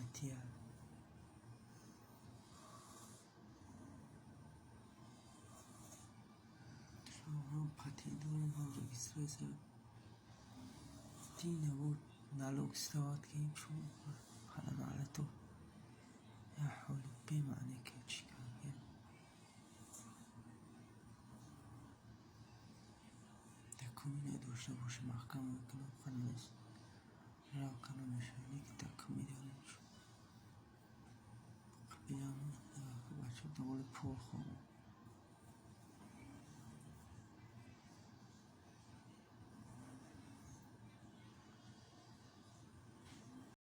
Ғалатия. Ҳам патент дорем, ҳам регистрация. Дина налог сдавать кардем, шумо як ҳоли бемаъне ки чӣ кардем. Документ дошта бошем, маҳкам мекунам, ханӯз равка намешавад, лекин документ дорем. Қабилам бача доволи пул хоҳам.